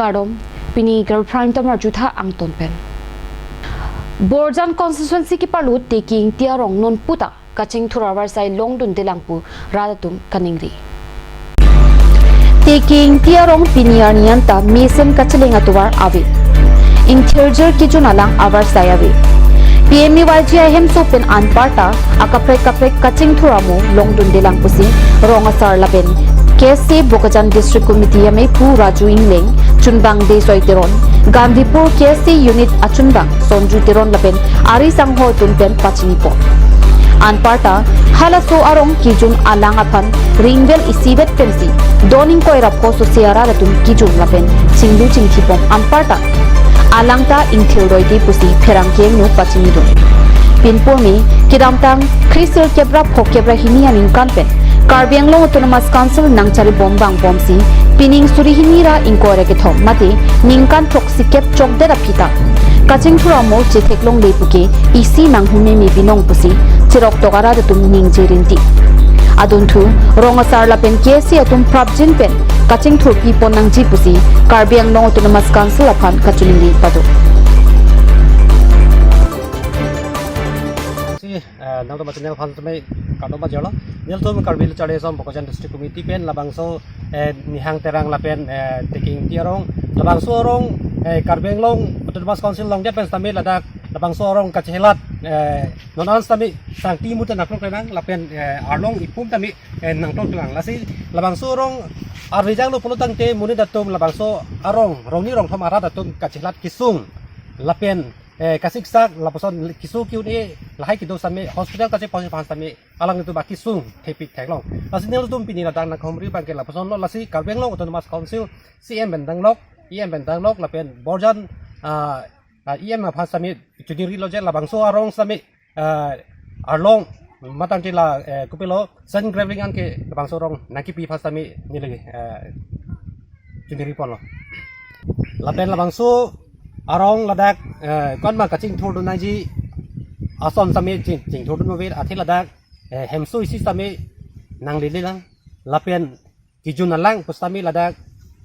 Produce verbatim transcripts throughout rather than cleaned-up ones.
Kardom, pini Girl Prime Time arjutha angton pen. Borjan constituency keparlo Tiki Ingti arong non puta kachingthur avarsai longdundelang pu rat atum kaningri. Tiki Ingti arong pini arni anta mesen kacheleng atovar ave. Ingthirjir kejun alang avarsai ave. P M A Y G ahemso pen anparta akaprek kaprek kachingthur amo longdundelang pusi rong asar lapen K S A Bokajan District Committee ameiphu Raju Ingleng, chunbang Desoi Teron, Gandhipur K S A Unit achunbang Sonju Teron lapen ari sangho atum pen pachinipo. Anparta halaso arong kejun alang aphan ringvel isivet pensi don ingkoi ra pho sose arat atum kejun lapen chinglu chingthibom anparta alangta ingthir doiti pusi pherangke angno pachinidun. Pinpurme kedamtang kre sirkep ra phokep ra hini aningkan pen Karbi Anglong Autonomous Council nangcharibom vangbomsi pining suri hini ra ingkoi ra kethom mate ningkan throksi kep chokdet aphi ta kachingthur amo chetheklongle puke isi nanghume me binong pusi chiroktok arat atum ningje rinti. Adunthu rong asar lapen K S A atum prapjin pen kachingthur pipon nangji pusi Karbi Anglong Autonomous Council aphan kachiningri pado. Si, eh, nangtum channel aphan tame kardom pajirlo. Nelitum Karbi Lo Charli Asong Bokajan District Committee pen labangso, eh, Nihang Terang lapen, eh, Tiki Ingti arong, labangso arong, eh, Karbi Anglong Autonomous Council longdet pen sitame ladak labangso arong kachelat, eh, non an sitame sangti mutan akrok renang lapen, eh, arlong ipum tame, eh, nangklok lang. Lasi labangso arong arvejang lo pulo tangte monit atum labangso arong rongni rongthom arat atum kachelat kesung lapen, eh, kasiksak lapuson keso ke-un-e lahai kedo sitame hospital kachepon aphan sitame alanglitum akesung thepik theklong. Lasi nelitum pini ladak nangkahumri abangke lapuson lo. Lasi Karbi Anglong Autonomous Council C E M pen danglok, E M pen danglok lapen Borjan, ah, ah, E M aphan sitame chiningrilo je labangso arong sitame, ah, arlong matangte la, eh, kopilo sand graveling anke labangso arong nangkepi aphan sitame neli, eh, chiningri ponlo. Lapen labangso arong ladak, eh, konma kachingthurdun nangji ason sitame ching, chingthurdun ave, athe ladak, eh, hemso isi sitame nanglelelang lapen kejun alang pu sitame ladak,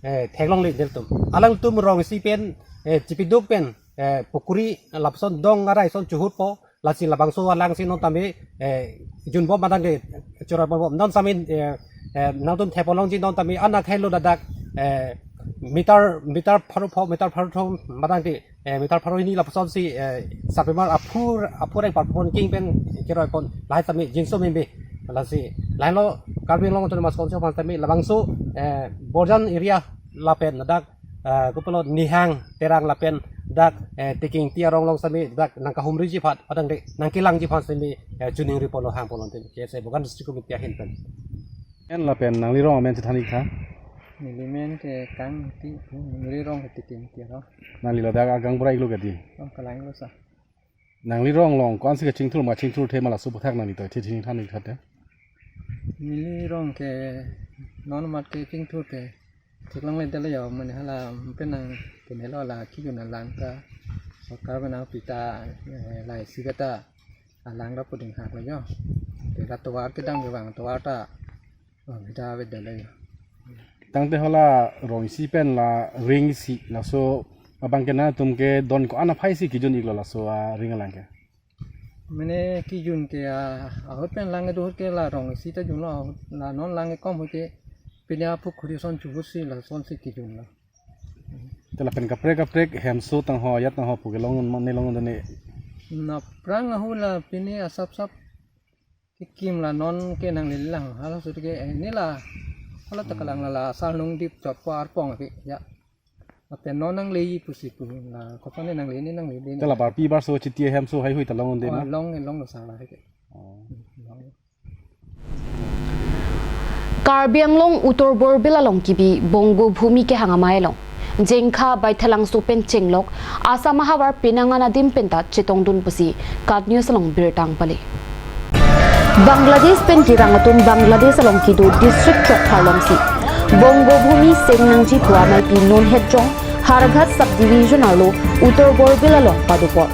eh, theklongle nelitum. Alangtum rong isi pen, eh, chipiduk pen, eh, pukuri lapuson dong arai ason chuhutpo, lasi labangso alangsi non tame, eh, junbom matangte churabom non sitame, eh, eh, nangtum thepolongji non tame anak helo ladak, eh, meter, meter pharo pho, meter pharo thom matangte, eh, meter pharo hini lapusonsi, eh, sarpimar aphu, aphu reng parpon king pen keroipon lahai sitame jinso meme. Lasi lahailo Karbi Anglong Autonomous Council aphan sitame labangso, eh, Borjan area lapen ladak, eh, kopilo Nihang Terang lapen dak, eh, Tiki Ingti arong along sitame dak nangkahumriji aphan, padang de nangkelangji aphan sitame, eh, chiningri ponlo hang ponlo te K S A Bokajan District Committee ahin pen. En lapen nangli rong amen chethan ik tha. Neli men ke Kang Ingti, neli rong ke Tiki Ingti arong. Nangli ladak agang bura iklo kadi. Oh, kalang lo sa. Nangli rong along ko-ansi kachingthur ma chingthurthe ma laso aphuthak nangli toithe chinithan ik tha te. Neli rong ke non mat ke chingthurthe theklongledetlo ya, mane hala penang kenelo la kejun alang ta sorkar penang pita, eh, la isi kata alang ta puding haklo ya. Te la tovar kedam kevang tovar ta, oh, bida avedetlo ya. Tangte hala rong isi pen la ring isi laso abang ke nangtum ke don ko-an aphaisi kejun iklo laso aring alang ke. Mane kejun ke, ah, ahut pen lang do ahut ke la rong isi ta junlo, ahut la non lang ke kom ahut ke pine apukhuri ason chuhutsi lasonsi kejunlo. Te lapen kaprek kaprek hemso tangho ajat tangho pu ke long mane longdunde. Aphrang ahut la pine asap sap kekim la non ke nanglelelang halaso ke, eh, neli la hala ta kalang la la asar nung dip chotpo arpong ke ya. Lapen non nangleji pusi pu la kopane nangle ne nangle de. Te la barpi barso chiti hemso haihui ta longdunde ma? Oh, long, long lo sa la ke. Oh. Long. Karbi Anglong Uttor Borbil along kibi Bongo Bhumi kehang amei along Jengkha Baithalangso pen chenglok Assam ahavar penang an adim penta chetongdun pusi KAT News along birta pale. Bangladesh pen kerang atum Bangladesh along kedo district chokpharlongsi Bongo Bhumi seng nangji pu ameipi non hetjong Harghat subdivision arlo Uttor Borbil along padopon.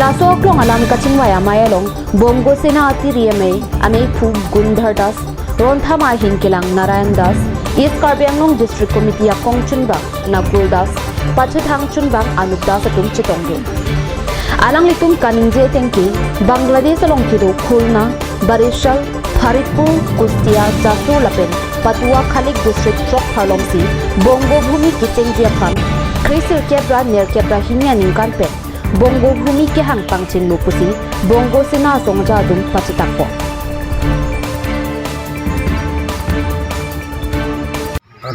Laso aklong alam kachingvai amei along Bongo Sena atiri amei, ameiphu Gundhar Das, Ronthama ahin kelang Narayan Das, East Karbi Anglong District Committee akongchunbang Nakul Das, pachethangchunbang Anup Das atum chetongdun. Alanglitum kaningje ateng ke, Bangladesh along kedo Khulna, Barishal, Faridpur, Kushtia, Jasur lapen Patua Khalik District throk pharlomsi Bongo Bhumi kechengji aphan kre sirkep ra nerkep ra hini aningkan pen Bongo Bhumi kehang pangchenglo pusi Bongo Sena asongja atum pachitakpo.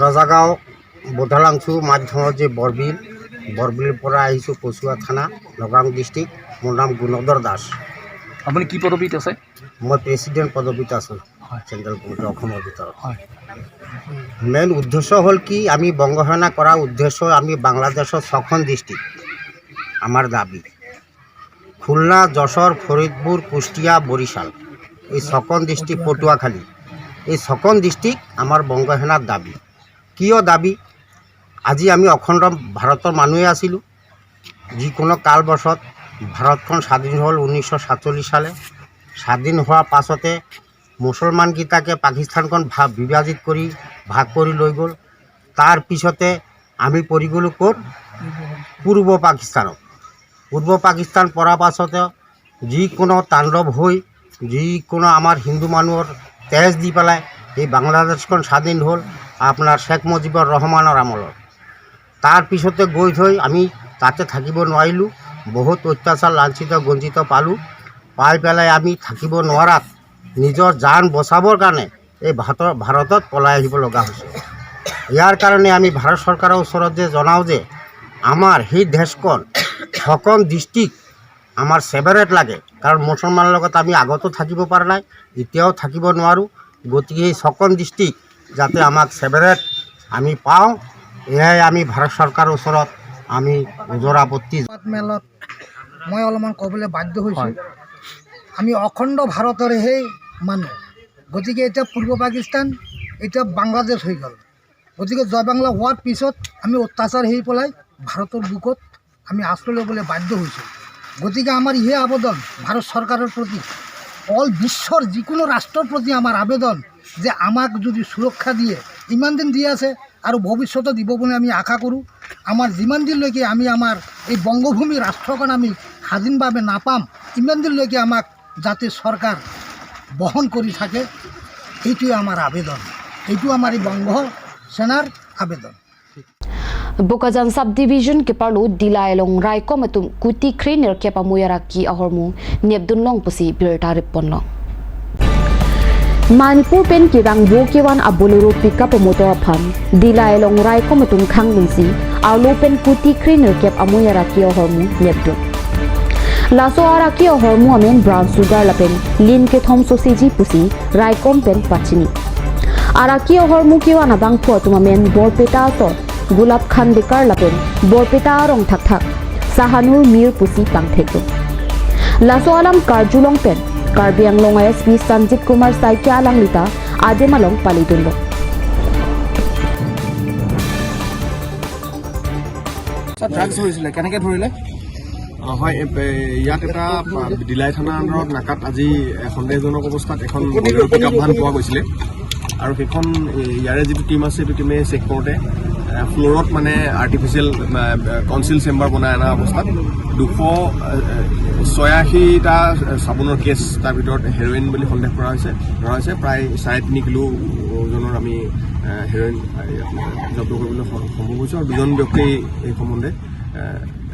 Rajagaon, বধালাংচু, মাঝধেমাজি বৰবিল, বৰবিলৰ পৰা আহিছোঁ কচুৱা থানা, নগাঁও ডিষ্ট্ৰিক্ট। মোৰ নাম গুণধৰ দাস। আপুনি কি পদবীত আছে? মই প্ৰেচিডেণ্ট পদবীত আছোঁ। হয়। চেণ্ট্ৰেল কমিটি অসমৰ ভিতৰত। হয়। মেইন উদ্দেশ্য হ'ল কি, আমি বংগসেনা কৰাৰ উদ্দেশ্য, আমি বাংলাদেশৰ ছখন ডিষ্ট্ৰিক্ট আমাৰ দাবী। খুলনা, যশোৰ, ফৰিদপুৰ, কুষ্টিয়া, বৰিশাল, এই ছখন ডিষ্ট্ৰিক্ট, পটুৱাখালী, এই ছখন ডিষ্ট্ৰিক্ট আমাৰ বংগসেনাৰ দাবী। কিয় দাবী? আজি আমি অখণ্ড ভাৰতৰ মানুহে আছিলোঁ। যিকোনো কালবৰ্ষত ভাৰতখন স্বাধীন হ'ল ঊনৈছশ সাতচল্লিছ চালে। স্বাধীন হোৱাৰ পাছতে মুছলমানকেইটাকে পাকিস্তানখন ভা-, বিভাজিত কৰি, ভাগ কৰি লৈ গ'ল। তাৰ পিছতে আমি পৰি গ'লোঁ ক'ত? পূৰ্ব পাকিস্তানত। পূৰ্ব পাকিস্তান পৰাৰ পাছতে যিকোনো তাণ্ডৱ হৈ, যিকোনো আমাৰ হিন্দু মানুহৰ তেজ দি পেলাই এই বাংলাদেশখন স্বাধীন হ'ল আপোনাৰ শ্বেখ মুজিবুৰ ৰহমানৰ আমলত। তাৰ পিছতে গৈ থৈ আমি তাতে থাকিব নোৱাৰিলোঁ। বহুত অত্যাচাৰ, লাঞ্ছিত, গঞ্জিত পালোঁ। পাই পেলাই আমি থাকিব নোৱাৰাত নিজৰ জান বচাবৰ কাৰণে এই ভাৰতৰ, ভাৰতত পলাই আহিব লগা হৈছে। ইয়াৰ কাৰণে আমি ভাৰত চৰকাৰৰ ওচৰত যে জনাওঁ যে আমাৰ সেই দেশখন, ছখন ডিষ্ট্ৰিক্ট আমাৰ ছেপাৰেট লাগে, কাৰণ মুছলমানৰ লগত আমি আগতো থাকিব পৰা নাই, এতিয়াও থাকিব নোৱাৰোঁ। গতিকে এই ছখন ডিষ্ট্ৰিক্ট যাতে আমাক ছেপাৰেট আমি পাওঁ, এয়াই আমি ভাৰত চৰকাৰৰ ওচৰত আমি ওজৰ আপত্তি। মেলত মই অলপমান ক'বলৈ বাধ্য হৈছোঁ। হয়। আমি অখণ্ড ভাৰতৰহে মানুহ। গতিকে এতিয়া পূৰ্ব পাকিস্তান, এতিয়া বাংলাদেশ হৈ গ'ল। গতিকে জয় বাংলা হোৱাৰ পিছত আমি অত্যাচাৰ হৈ পেলাই ভাৰতৰ বুকুত আমি আশ্ৰয় ল'বলৈ বাধ্য হৈছোঁ। গতিকে আমাৰ ইহে আবেদন ভাৰত চৰকাৰৰ প্ৰতি, অল বিশ্বৰ যিকোনো ৰাষ্ট্ৰৰ প্ৰতি আমাৰ আবেদন যে আমাক যদি সুৰক্ষা দিয়ে, ইমান দিন দি আছে আৰু ভৱিষ্যতে দিব বুলি আমি আশা কৰোঁ। আমাৰ যিমান দিনলৈকে আমি আমাৰ এই বংগভূমি ৰাষ্ট্ৰখন আমি স্বাধীনভাৱে নাপাম, ইমান দিনলৈকে আমাক যাতে চৰকাৰ বহন কৰি থাকে, এইটোৱে আমাৰ আবেদন, এইটো আমাৰ এই বংগ সেনাৰ আবেদন। Bokajan Subdivision keparlo Dillai along raikom atum kuti kre nerkep amoi araki ahormu nepdunlong pusi birta ripponlong. Manipur pen kerang bo kevan a Bolero pickup amotor aphan Dillai along raikom atum khangdunsi arlo pen kuti kre nerkep amoi araki ahormu nepdun. Laso araki ahormu amen brown sugar lapen lin kethom soseji pusi raikom pen pachini. Araki ahormu kevan abangphu atum amen Borpeta asor Gulab Khandekar lapen Borpeta arong thakthak Sahanur Mir pusi pangthekdun. Laso alam karjulong pen Karbi Anglong S P Sanjib Kumar Saikia alanglita adem along palidunlo. Sir, drugs ধৰিছিলে, কেনেকে ধৰিলে? অ, হয়, এ, পে-, ইয়াত এটা, আ, দিলাই থানা আণ্ডাৰত নাকাত আজি, এ, সন্দেহজনক অৱস্থাত এখন বলেৰ' পিকআপ ভান পোৱা গৈছিলে আৰু সেইখন, এ, ইয়াৰে যিটো টিম আছে, সেইটো টিমে চেক কৰোঁতে, এ, ফ্ল'ৰত মানে আৰ্টিফিচিয়েল, আ, আ, কনচিল চেম্বাৰ বনাই অনা অৱস্থাত দুশ, আ, আ, ছয়াশীটা চাবোনৰ কেছ, তাৰ ভিতৰত হেৰইন বুলি সন্দেহ কৰা হৈছে, ধৰা হৈছে। প্ৰায় চাৰে তিনি কিলো ওজনৰ আমি, আ, হেৰইন, আ, জব্দ কৰিবলৈ স-, সম্ভৱ হৈছে আৰু দুজন ব্যক্তি এই সম্বন্ধে, আ,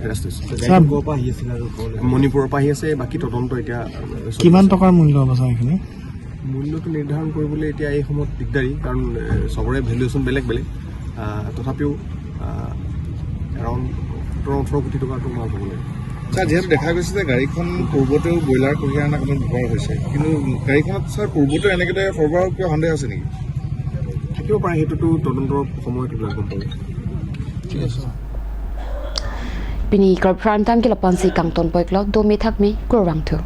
এৰেষ্ট হৈছে। ছাৰ, ক'ৰ পৰা আহি আছিলে আৰু ক'লৈ? মণিপুৰৰ পৰা আহি আছে। বাকী তদন্ত এতিয়া, আ, চলি আছে। কিমান টকাৰ মূল্য হ'ব ছাৰ এইখিনি? মূল্যটো নিৰ্ধাৰণ কৰিবলৈ এতিয়া এই সময়ত দিগদাৰী, কাৰণ, এ, চবৰে ভেলুৱেশ্যন বেলেগ বেলেগ। আ, তথাপিও, আ, এৰাউণ্ড সোতৰ ওঠৰ কোটি টকাটো মাল হ'ব লাগে। ছাৰ, যিহেতু দেখা গৈছে যে গাড়ীখন পূৰ্বতেও ব্ৰইলাৰ কঢ়িয়াই অনা কামত ব্যৱহাৰ হৈছে, কিন্তু গাড়ীখনত, ছাৰ, পূৰ্বতেও এনেকে সৰবৰাহ কিয় সন্দেহ আছে নেকি? থাকিব পাৰে, সেইটোতো তদন্তৰ সময়ত এইবিলাক গম পাব। ঠিক আছে। Pini Karbi Prime Time ke lapu-ansi kangtonpon-iklo, dome thakme, kurvangthu.